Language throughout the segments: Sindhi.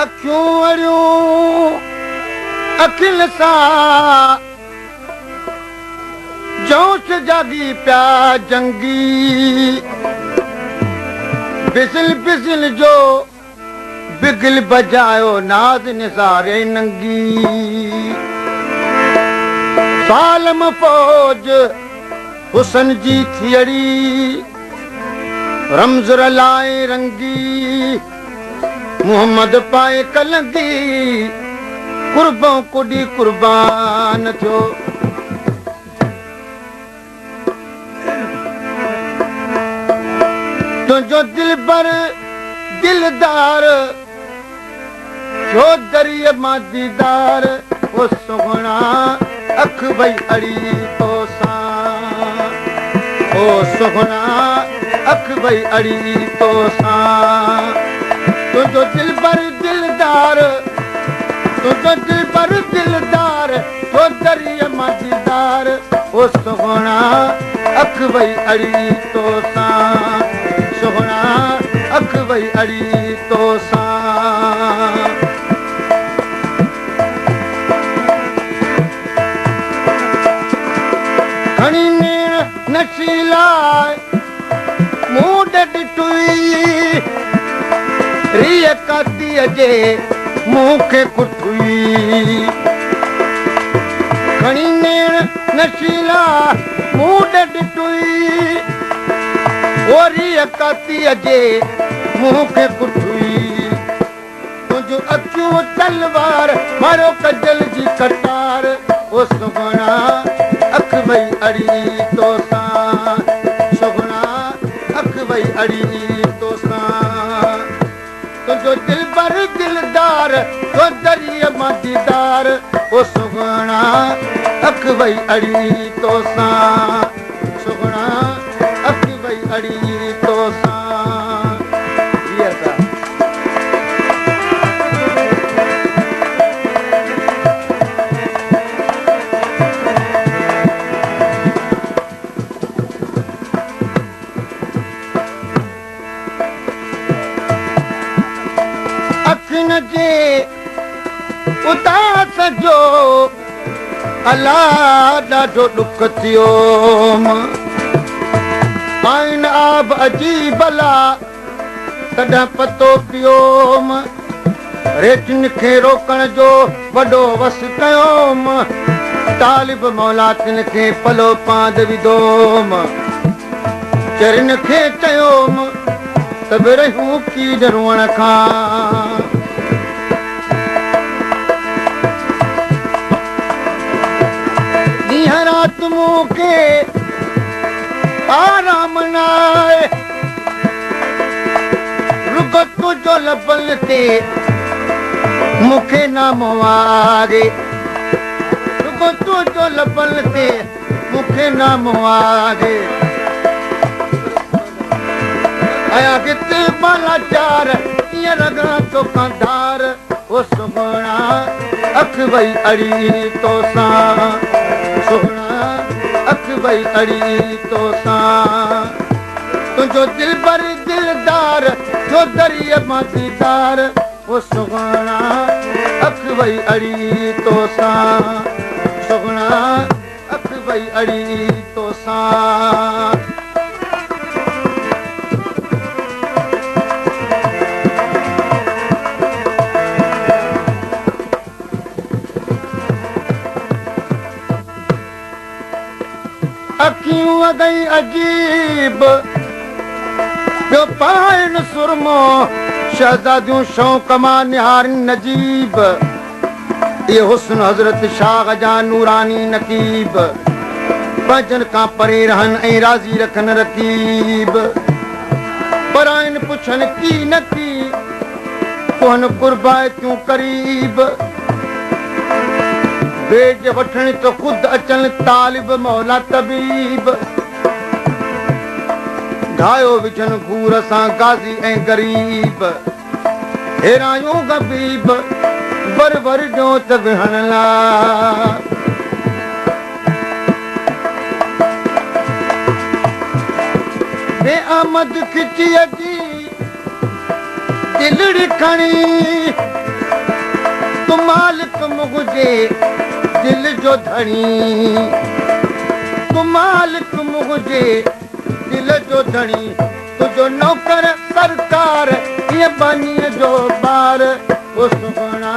اکيون اڙيون اکين سان، جوش جاڳي پيا جنگي. بسل بسل جو بگل بجايو ناز نثاري ننگي. سالم فوج حسن جي ٿيڙي، رمز رلائي رنگي. محمد پائي ڪلنگي، قربئون ڪڏي قربان ٿيو. تنهنجو دلبر دلدار، ٿيو دريء مان ديدار. او سهڻا اک وئي اڙي توسان، او سهڻا اک وئي اڙي توسان. تنهنجو دلبر دلدار، تنهنجو دلبر دلدار، ٿيو دريء مان ديدار. او سهڻا اک وئي اڙي توسان، سهڻا اک وئي اڙي توسان. کڻي نيڻ نشيلا مون ڏي ڏٺوئي، ريء ڪاتيء جي مون کي ڪٺوئي. کڻي نيڻ نشيلا مون ڏي ڏٺوئي، او ريء ڪاتيء جي مون کي ڪٺوئي. تنهنجون اکيون تلوار، ماريو ڪجل جي ڪٽار. او سهڻا اک وئي اڙي توسان، سهڻا اک وئي اڙي توسان. تنهنجو دلبر دلدار، ٿيو دريء مان ديدار. او سهڻا اک وئي اڙي توسان، سهڻا اک وئي اڙي توسان. 20 رپيا. اکين جي اداس جو الا ڏاڍو ڏک ٿيوم. آئن آب عجيب الا تڏهن پتو پيوم. ريٽن کي روڪڻ جو وڏو وس ڪيوم. طالب مولا تن کي پلو پاند وڌوم. چرين کي چيوم ته به رهيون ڪين روئڻ کان. ڏينهن رات مون کي آرام ناهي. رڳو تنهنجو لبن تي مون کي نامو آهي. رڳو تنهنجو لبن تي مون کي نامو آهي. آيا گت بالا چار، ڪيئن رڳان توکان ڌار. او سهڻا اک وئي اڙي توسان، سهڻا اک وئي اڙي توسان. تنهنجو دلبر دلدار، ٿيو دريء مان ديدار. او سهڻا اک وئي اڙي توسان، سهڻا اک وئي اڙي توسان. اکيون اڳئي عجيب، ٻيو پائن سرمو، شهزاديون شوق مان نهارين نجيب. اهي حسن حضرت شاهه جا نوراني نقيب، پنهنجن کان پري رهن ۽ راضي رکن رقيب. پراين پڇن ڪي نه ڪي، ڪوهن قربائتيون قريب. ويڄ وٺڻ ته خود اچن طالب مولا طبيب. گهايو وجهن گهور سان غازي ۽ غريب. هيرايون غبيب ور ور ڏيو ته ويهڻ لاء. بي آمد کچيء جي دلڙي کڻي. تون مالڪ منهنجي دل جو ڌڻي، تون مالڪ منهنجي دل جو ڌڻي، تنهنجو نوڪر سرڪار، ڪيئن ٻانهيء جو ٻار. او سهڻا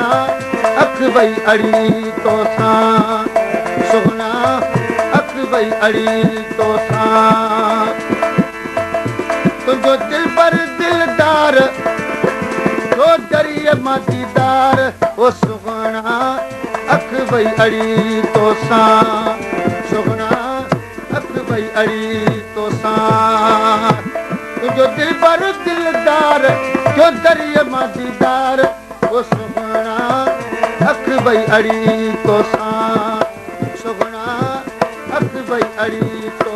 اک وئي اڙي توسان، سهڻا اک وئي اڙي توسان. تنهنجو دلبر دلدار، ٿيو دريء مان ديدار. او سهڻا اک وئي اڙي توسان، سهڻا اک وئي اڙي توسان. تنهنجو دلبر دلدار، ٿيو دريء مان ديدار. او سهڻا اک وئي اڙي توسان، سهڻا اک وئي اڙي توسان.